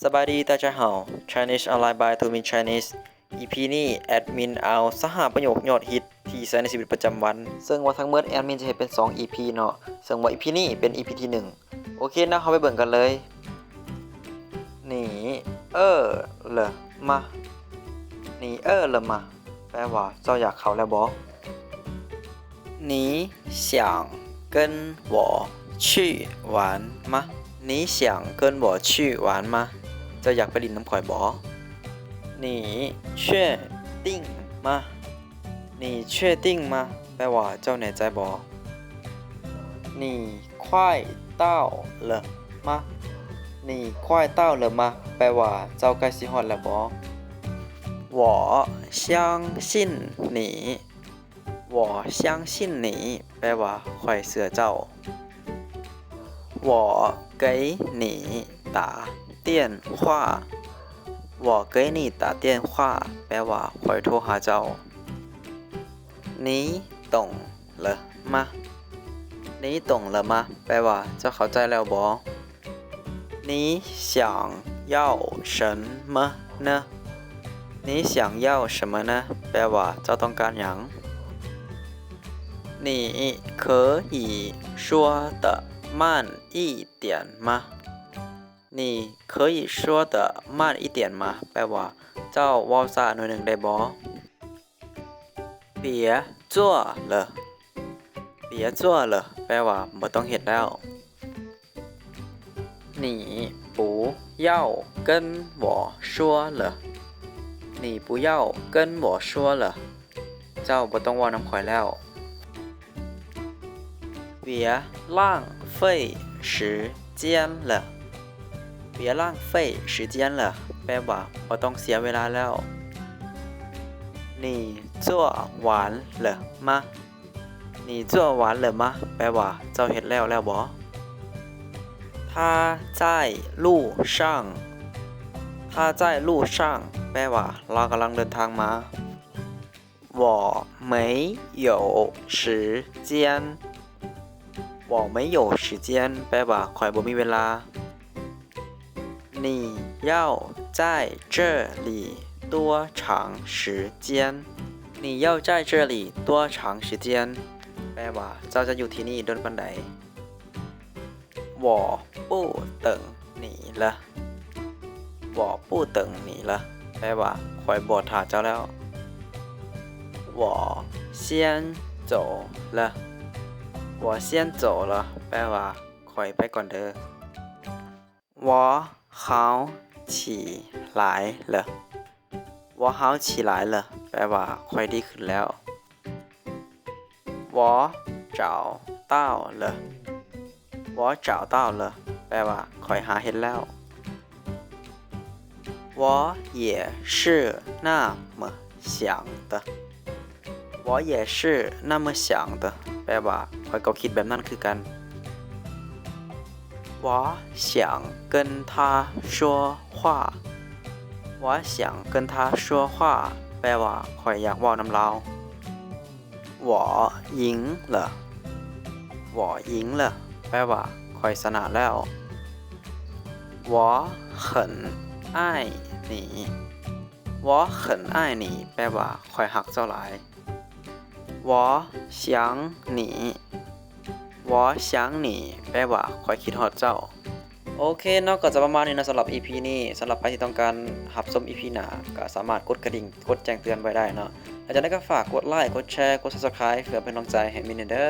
ສະບາຍດີ ຕາຈາເຮົາ Chinese Online by Tumin Chinese. ອີພີນີ້ແອດມິນເອົາຊາວຫ້າປະໂຫຍກຍອດຮິດທີ່ໃຊ້ໃນຊີວິດປະຈຳວັນ, ເຊິ່ງວ່າທັງໝົດແອດມິນຈະເຮັດເປັນສອງອີພີເນາະ, ເຊິ່ງວ່າອີພີນີ້ເປັນອີພີທີໜຶ່ງ. ໂອເຄເນາະ, ເຮົາໄປເບິ່ງກັນເລີຍ. 你饿了吗? 你饿了吗? ແປວ່າ ເຈົ້າຢາກເຂົ້າແລ້ວບໍ່? 你想跟我去玩吗? 你想跟我去玩吗? ເຈົ້າຢາກໄປຫຼິ້ນນຳຂ້ອຍບໍ່? 你确定吗? 你确定吗? ແປວ່າ ເຈົ້າແນ່ໃຈບໍ່? 你快到了吗? 你快到了吗? ແປວ່າ ເຈົ້າໃກ້ຊິຮອດແລ້ວບໍ່? 我相信你. 我相信你. ແປວ່າ ຂ້ອຍເຊື່ອເຈົ້າ. 我给你打电话. 我给你打电话. ແປວ່າ ຂ້ອຍໂທຫາເຈົ້າ. 你懂了吗? 你懂了吗? ແປວ່າ ເຈົ້າເຂົ້າໃຈແລ້ວບໍ່? 你想要什么呢? 你想要什么呢? ແປວ່າ ເຈົ້າຕ້ອງການຫຍັງ? 你可以说得慢一点吗? 你可以说得慢一点吗? ແປວ່າ ເຈົ້າເວົ້າຊ້າໜ້ອຍໜຶ່ງໄດ້ບໍ່? 别做了. 别做了. ແປວ່າ ບໍ່ຕ້ອງເຮັດແລ້ວ. 你不要跟我说了. 你不要跟我说了. ເຈົ້າບໍ່ຕ້ອງເວົ້ານຳຂ້ອຍແລ້ວ. 别浪费时间了. 别浪费时间了. ແປວ່າ ບໍ່ຕ້ອງເສຍເວລາແລ້ວ. 你做完了吗? 你做完了吗? ແປວ່າ ເຈົ້າເຮັດແລ້ວແລ້ວບໍ່? 他在路上. 他在路上. ແປວ່າ ລາວກຳລັງເດີນທາງມາ. 我没有时间. 我没有时间. ແປວ່າ ຂ້ອຍບໍ່ມີເວລາ. 你要在这里多长时间? 你要在这里多长时间? ແປວ່າ ເຈົ້າຈະຢູ່ທີ່ນີ້ດົນປານໃດ? 我不等你了. 我不等你了. ແປວ່າ ຂ້ອຍບໍ່ຖ້າເຈົ້າແລ້ວ. 我先走了. 我先走了. ແປວ່າ ຂ້ອຍໄປກ່ອນເດີ. 我好起来了. 我好起来了. ແປວ່າ ຂ້ອຍດີຂຶ້ນແລ້ວ. 我找到了. 我找到了. ແປວ່າ ຂ້ອຍຫາເຫັນແລ້ວ. 我也是那么想的. 我也是那么想的. ແປວ່າ ຂ້ອຍກໍຄິດແບບນັ້ນຄືກັນ. 我想跟他说话. 我想跟他说话. ແປວ່າ ຂ້ອຍຢາກເວົ້ານຳລາວ. 我赢了. 我赢了. ແປວ່າ ຂ້ອຍຊະນະແລ້ວ. 我很爱你. 我很爱你. ແປວ່າ ຂ້ອຍຮັກເຈົ້າຫຼາຍ. 我想你. 我想你. ແປວ່າ ຂ້ອຍຄິດຮອດເຈົ້າ. ໂອເຄເນາະ, ກໍຈະປະມານນີ້ເນາະ ສຳລັບອີພີນີ້. ສຳລັບໃຜທີ່ຕ້ອງການຮັບຊົມອີພີໜ້າ ກໍສາມາດກົດກະດິ່ງ ກົດແຈ້ງເຕືອນໄວ້ໄດ້ເນາະ. ຫຼັງຈາກນັ້ນກໍຝາກກົດໄລ, ກົດແຊ, ກົດ Subscribe ເພື່ອເປັນກຳລັງໃຈໃຫ້ມິນແດ່ເດີ.